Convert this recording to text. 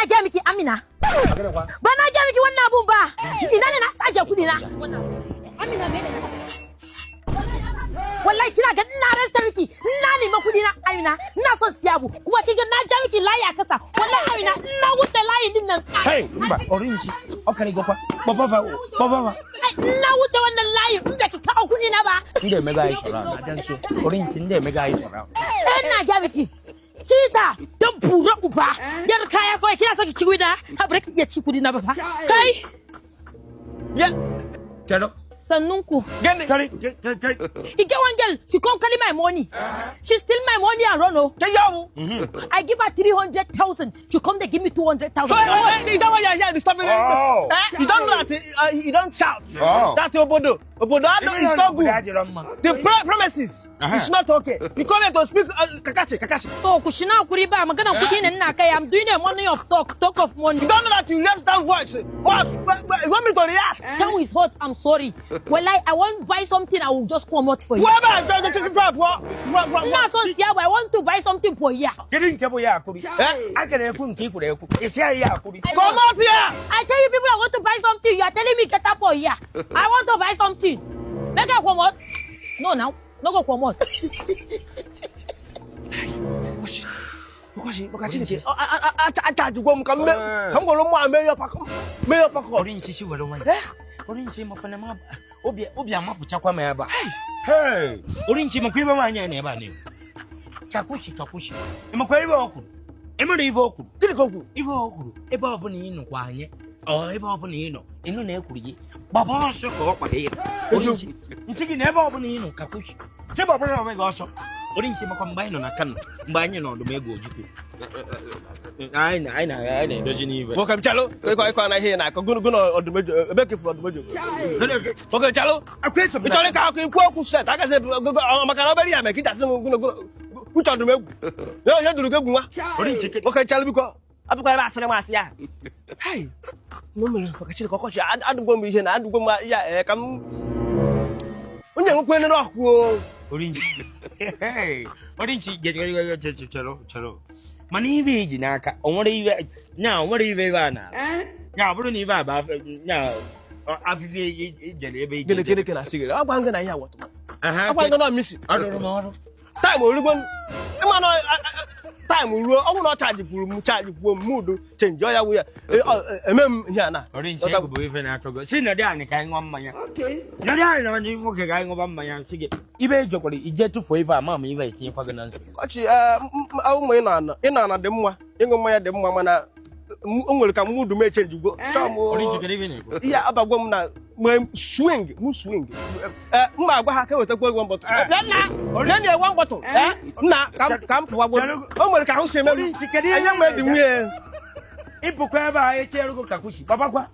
Na gaya miki, Amina. Ba na gaya miki wannan abun ba. Ina ne na saje kudi na? Amina, mene ne? Wallahi kina ga ina rantsa miki, ina nema kudi na, Amina, ina son siya abu. Kuma kin ga na ja miki layi a kasa. Wallahi Amina, ina wuce layi din nan. Hey, mba, Orinchi, ọ karịgokwa. Kpọba fa, kpọba fa. Ai, ina wuce wannan layi in ba ki kawo kudi na ba. Ndị emega anyị sọrọ ahụ, abịa nso. Orinchi, ndị emega anyị sọrọ ahụ. Ina gaya miki. Cita don bura uba. Yar kaya kawai kina so ki ci kudi na? Ha, ba ki iya ci kudi na ba fa. Kai, Yeah. Kedu? Sannunku. Gịnị? Karị, karị. E get one girl, she come carry my money. She steal my money and run oh. Ke ya bụ? I give her 300,000. She come dey give me 200,000. So, you don't want your disturbing. Oh. Eh? You don't know that you don't shout. Oh. That obodo. Obodo ado is not good. Adịrọ mma. The premises is not okay. You come here to speak kakashi, kakashi. To ku shi na hakuri ba maganan kudi ne ina kai. I'm doing a money of talk, talk of money. You don't know that you raise that voice. What? You want me to react? Town is hot. I'm sorry. Well, I want buy something. I will just come out for you. Whoever is just from Ina son siya, I want to buy something for here. Kedu nke bụ ya akụri? Eh? A gara ekwu nke i kwuru ekwu. Isi anyị ya akụri. Come out here. I tell you people, I want to buy something. You are telling me get up for here. I want to buy something. Make I come out. No, now. No go come out. Ọkọchị, maka Chineke, achajigwo m ka m gwara ụmụ a mee ya pakọ, mee ya pakọ. Orinchi, si were nwayọ. Eh? Orinchi, makwa na m obi amapụchakwa m ebe a. Hey! Orinchi, makwa ibe nwaanyị a na ebe a na-ekwu. Kakwushi, kakwushi. Ị makwa ibe o kwuru? Ị mara ibe o kwuru? Gịnị ka o kwuru? Ibe o kwuru, ebe ọbụla ị nọkwa anyị, ọ ebe ọbụla ị nọ, ịnụ na ekwuru gị, gbaba ọsọ ka ọ kpara ya. Orinchi, nsị gị na ebe ọbụla ị nọ, kakwushi. Chebabara onwe gị ọsọ. Orinchi, makwa mgbe anyị nọ na Kano, mgbe anyị nọ ọdụm egwu Ojukwu. Anyị na-edozi n'ibe. Nwoke m, chalụ, ịkọ na ihe ị na-akọ gụnụ gụnụ ọdụmejo ebe ka ifuru ọdụmejo. Nwoke m, chalụ. Ị chọrọ ịka akụ ikwu okwu set agaghị maka na obere ya mee ka ị jasị m gụnụ gụnụ uche ọdụmegwu. Ya onye duru gị egwu nwa. Orinchi, Nwoke, chalụ, biko. Abụkwa ebe asịrị m asị ya. Hai. No mere, maka Chineke, ọkọchị adụgwo m ihe na adụgwo m ya ee ka m onye nwekwe nere ọkụ o. Orinchi. Hey, Orinchi, chere chere. Mana ibe iji n'aka, o nwere ibe nya, o nwere ibe ebe a na. Nya, ọ bụrụ na ibe a bụ nya afịfịa ijere ebe ije. Gịnị gịnị ka na-asị gị? Agwa ngị na ihe awọtụ. Aha, Agwa ngị na misi. Ọ rụrụ m ọrụ. Time orugbo ịma na time ruo ọ bụrụ na ọ charge kwuru m charge kwuo m mudu change ọ ya wụ ya eme m ihe a na. Orinchi, egwu bụ ife na-atọ gị. Si nọdụ anyị ka anyị ṅụọ mmanya. Nọdụ anyị na onye nwoke ka anyị ṅụba mmanya, sị gị. Ibe ejekwara ije tụfuo ife a ma ma ife etinyekwa gị na nsogbu. Ọchị ụmụ ị na-ana ị na-ana dị mma, ịṅụ mmanya dị mma, mana o nwere ka mudu m e change gwo. Chọọ m Orinchi, kedu ife na-ekwu? Ihe abagwo m na mgbe swing m swing m ma agwa ha ka wetakwa one bottle. Bịa nna, bịa na one bottle nna, ka m pụwagwo. O nwere ka ahụ si eme m. Orinchi, kedu ihe Enye m edi nwunye. Ịpụkwa ebe a echerugo kakushi. Babakwa.